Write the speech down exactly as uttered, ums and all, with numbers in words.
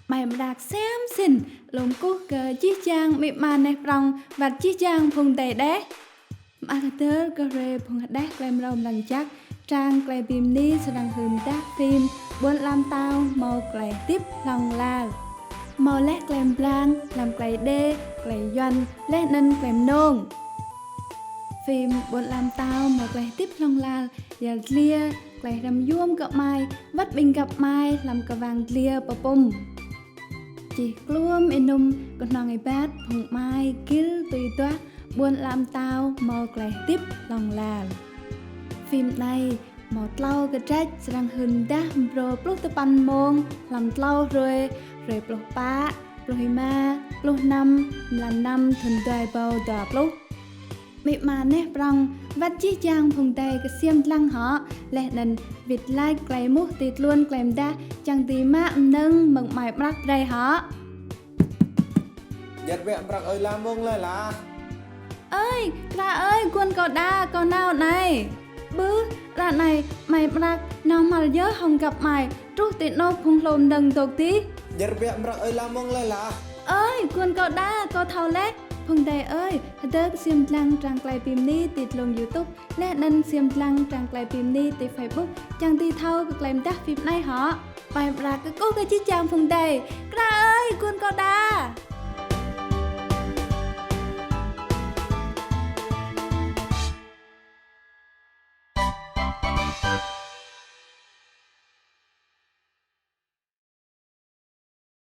Amai Mrak siam sĭn, lŏ kkuh kơ jih jang amĭ ama neh prŏng, wăt jih jang phung adei đeh. Mơak hdơr kơ hruê phung hđeh klei mrâo mrang jăk, trang klei bi mni srăng hưn mdah phim Ƀuôn Ala Mtao mâo klei hdĭp hlŏng lar. Mâo leh klei mblang hlăm klei Êđê, klei Yuăn, leh anăn klei Mnông. Phim Ƀuôn Ala Mtao mâo klei hdĭp hlŏng lar, yăl dliê, klei hriăm yuôm kơ amai, wăt ƀĭng găp amai hlăm kwang dliê pơpŭm. Čih kluôm ênŭm, knhuang êbat phung amai gĭr tui duah Ƀuôn Ala Mtao mâo klei hdĭp hlŏng lar. Phim anei mâo tlâo kdrêč srăng hưn mdah mrô pluh dua păn mmông hlăm tlâo hruê, hruê pluh pă, pluh êma, pluh năm, mlan năm thŭn dua êbâo dua pluh. Amĭ ama neh prŏng, wăt jih jang phung adei ksiêm dlăng hŏ, leh anăn wĭt lač klei êmuh ti tluôn klei mdah čiăng dưi mă mnơ̆ng mơ̆ng amai Mrak brei hŏ. Jăt ƀiă Mrak ơi, la mmông leh lah. Ơi, Kra ơi, guôn kâo đa, kâo nao anei. Ƀư, ară anei amai Mrak nao hmăl yơh hŏng găp amai, truh ti anôk phung hlô mnơ̆ng dôk dih. Jăt ƀiă Mrak ơi, la mmông leh lah. Ơi, guôn kâo đa, kâo thâo leh. Phung adei ơi, hdơr ksiêm dlăng trang klei bi mni ti dlông YouTube, leh anăn ksiêm dlăng trang klei bi mni ti Facebook, čiăng dưi thâo kơ klei mdah phim anei hŏ. Amai Mrak kkuh kơ jih jang phung adei. Kra ơi, guôn kâo đa.